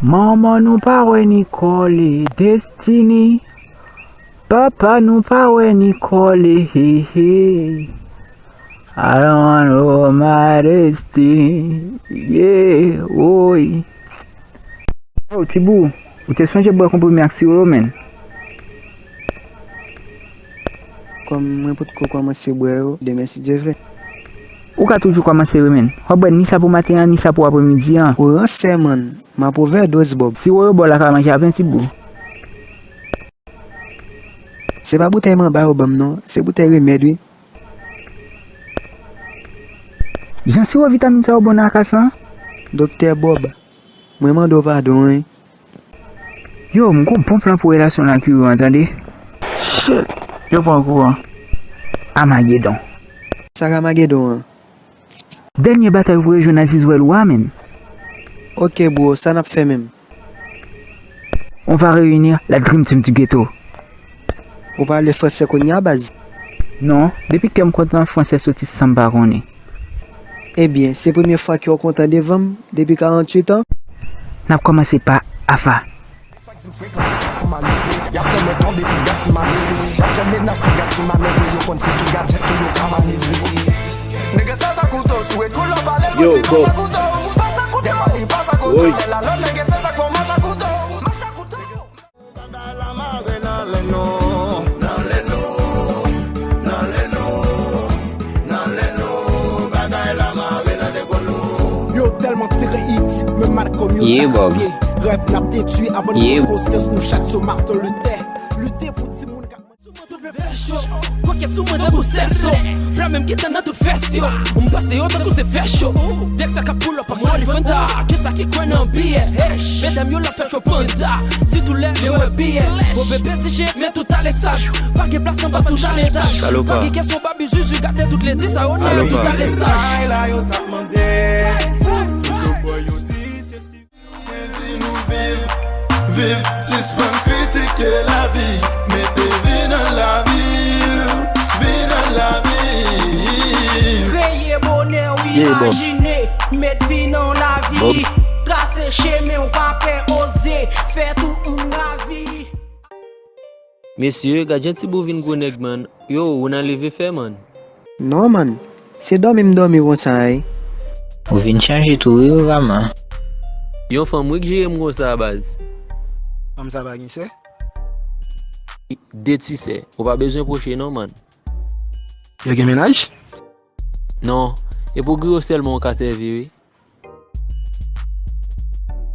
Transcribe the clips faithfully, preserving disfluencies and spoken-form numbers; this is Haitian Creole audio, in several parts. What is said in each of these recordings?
Manman nou pa wè ni kòle, Destiny. Papa nou pa wè ni kòle, he, he. I don't wanna know my destiny. Yeah, woy. Oh, Tibou, ou te sonje bwè konprime ak siwo yo, menn? Kòm mwen potko kòmanse bwè yo, demen si Dye vle. Ou ka toujou kòmanse wi, menn. W ap bwè ni sa pou maten an, ni sa pou apremidi an. Ou ransè, mann. M ap ovèdoz, Bòb. Siwo yo ba w la ka manje avè, Tibou. Se pa boutèy manba yo ban m non, se boutèy remèd wi. Jan siwo vitamin sa yo bon nan akas lan? Doktè Bòb, mwen mande w padon wi. Yo, m gon bon plan pou relasyon l ak Yoyo an, tande. Shit! Yo pran kouran. Amagedon. Sa k Amagedon an? Dènye batay pou rejwenn Azizwèl wa, menn. Ok, bro, sa n ap fè menm? On va réunir la Dream Team du ghetto. Ou pale fransè kounye a, baz? Non, depi kè m kontan, fransè soti san m pa konnen. Ebyen, se premye fwa ke w kontan devan m depi karanntuit an? N ap kòmanse pa Afa. Yo, Bòb. Woy. Yo tèlman tire it, menm Malcolm yo sakrifye. Rèv n ap detwi avan nou pran konsyans nou chak sou Martin Luther. Lite pou timoun k ap Sou mwen tout vè cho. Koke sou mwen nan gwo sèso. Bra menm ki tann nan tout fès yo. M pase yo tankou se fè cho. Dèk sa k ap pull up ak Money Fanta. Ke sa ki kwè nan biyè. Medam yo la fè cho panda. Si tou lè yo wè biyè. Bon bebe ti chen men tout a leksaj. Pa gen plas anba tout a letaj. Pa gen kèsyon babi zuzu gade tout ledi sa yo nan tout a lesaj. Bagay la yo t ap mande. Yo di nou viv, viv, sispann kritike lavi, mete vi nan lavi, vi nan lavi. Kreye bonè w imajine, met vi nan lavi, trase chemen w pa pè oze, fè tout moun ravi. Mesye, gad jan Tibou vin gwo nèg, man. Yo, ou nan leve fè, man. Non, man. Se dòmi m dòmi konsa a, wi. Ou vin chanje tou, wi, Rama. Yon fanm, wi, k jere m konsa, baz. Fanm sa pa gen sè? De ti sè. Ou pa bezwen pwoche, non, man. Yo gen mennaj? Non. E pou griyo sèlman ou ka sèvi, wi.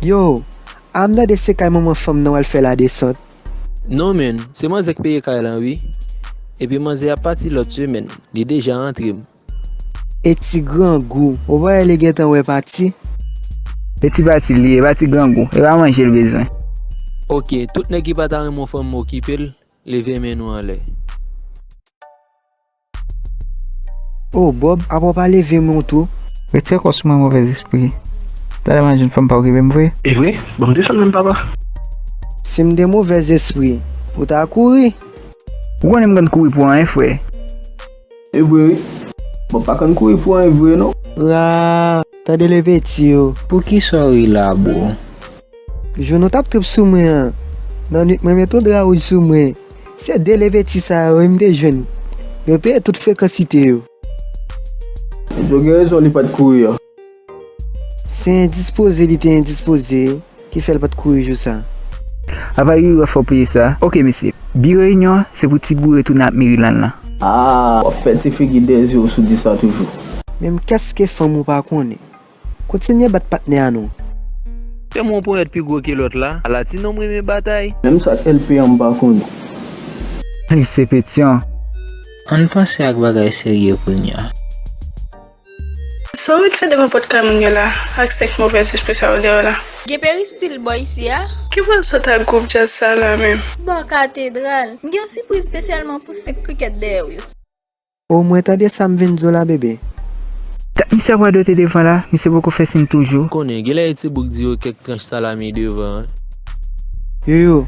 Yo, a m tande se kay manman fanm nan w al fè ladesant. Non, menn, se manzè k peye kay lan, wi. Epi manzè ap pati lòt semèn. Li deja rantre m. E ti grangou, ou pa wè li gentan wè pati? E ti pati li ye, pa ti grangou. E pa manje l bezwen. Oke, tout nèg ki pa ta renmen yon fanm okipe l, leve men nou anlè. O Bòb, apa w pa leve men w tou? Retire kò w sou mwen, movèzespri. Talè m al jwenn fanm pa okipe m vre. E vre? Bon, m desann menm, papa. Si m te movèzespri, ou ta kouri. Ou konnen m konn kouri pou anyen, frè. E vre, wi. Bòb pa konn kouri pou anyen vre, non. Ra, tande lepeti yo. Poukisa w ri la, bro? Jou nou t ap trip sou mwen an, nan nwit mwen met yon dra wouj sou mwen. Se de lepeti sa yo wi m te jwenn. Yo peye tout frekansite yo. Yo gen rezon li pa t kouri an. Se endispoze li te endispoze, ki fè l pa t kouri jou sa. Apa Youri wè fò peye sa? Oke mesye, bi reyinyon an se pou Tibou retounen ak Merilan lan. Ah, w ap fè ti figi dèzye w sou di sa toujou. Menm kès ke fanm ou pa konnen. Kontinye bat patnè a non. Fè m yon ponyèt pi gwo ke lòt la. Ala ti nonm renmen batay. Menm sa k L P an m pa konnen. Li se petyon. Ann panse ak bagay serye kounye a. Sa w vin fè devan pòt kay moun yo la, ak senk movèzespri sa yo dèyè w la? Gen peristil bò isi a? Ki vòl sòt ak gwoup djaz sa la menm? Bò katedral. M gen yon sipriz espesyalman pou senk krikèt dèyè w yo. O mwen tande sa m vin di w la, bebe. Dat misye ap radote devan la, misye poko fè siy toujou. Konnen, genlè e Tibou k di yo kèk tranch salami devan an. Yoyo,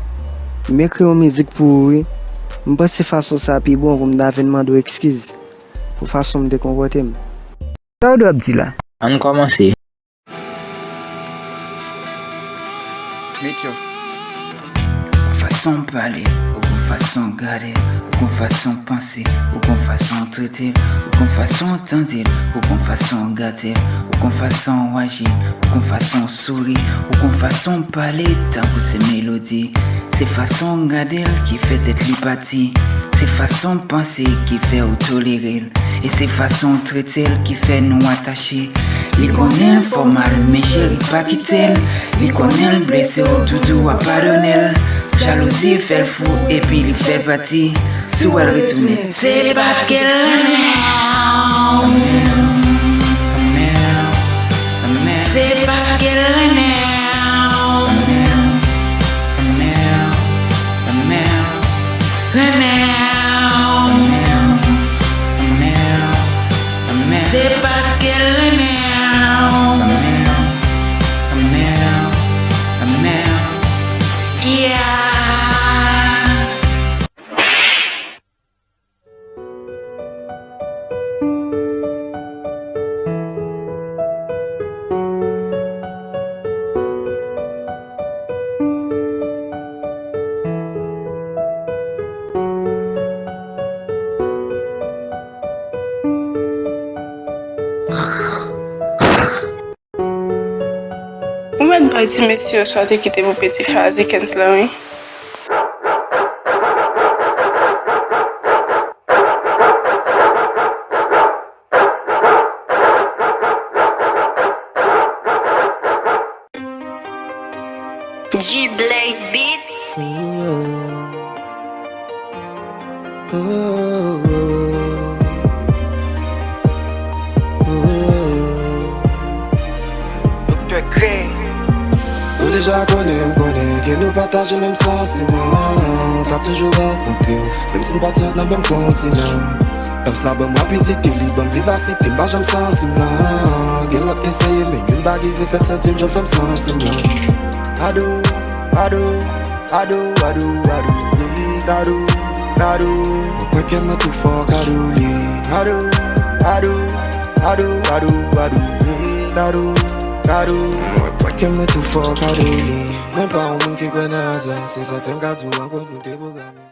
m ekri yon mizik pou ou wi. M panse fason sa pi bon pou m ta vin mande w ekskiz pou fason m te konpòte m. Sa w dwe ap di la? Ann kòmanse. Ou gon fason w pale, ou gon fason w gade, ou gon fason w panse, ou gon fason w trete l, ou gon fason w tande l, ou gon fason w gate l, ou gon fason w aji, ou gon fason w souri, ou gon fason w pale tankou se melodi. Se fason w gade l ki fè tèt li pati. Se fason w panse ki fè w tolere l. E se fason w trete l ki fè nou atache. Li konnen l fè w mal, men cheri, pa kite l. Li konnen l blese w, toujou w ap padone l. Jalouzi fè l fou, epi li fè l pati. Si w wè l retounen, se paske l renmen w. Se paske l renmen w. Renmen w. Se paske l renmen w. Yeah. Ou mèt bay ti mesye yo sa w te kite pou peti Fazikens lan, wi. G Blaze Beats. Doktè Grey. Ou deja konnen, m konnen ke nou pataje menm santiman. T ap toujou rankontre w, menm si n pa t sot nan menm kontinan. Dans la ban m rapidite, li ban m vivasite, m pa janm santi m lan. Gen lòt k eseye, men youn pa rive fè m santi m jan w fè m santi m lan. Ado, ado, ado, ado, ado, yeah, kado, kado. Mwen kwè ke mwen tou fò kado li. Ado, ado, ado, ado, ado, yeah, kado, kado. Mwen kwè ke mwen tou fò kado li. Mwen pa yon moun ki kwè nan aza, se sa fè m ka di w rankont nou te pwograme.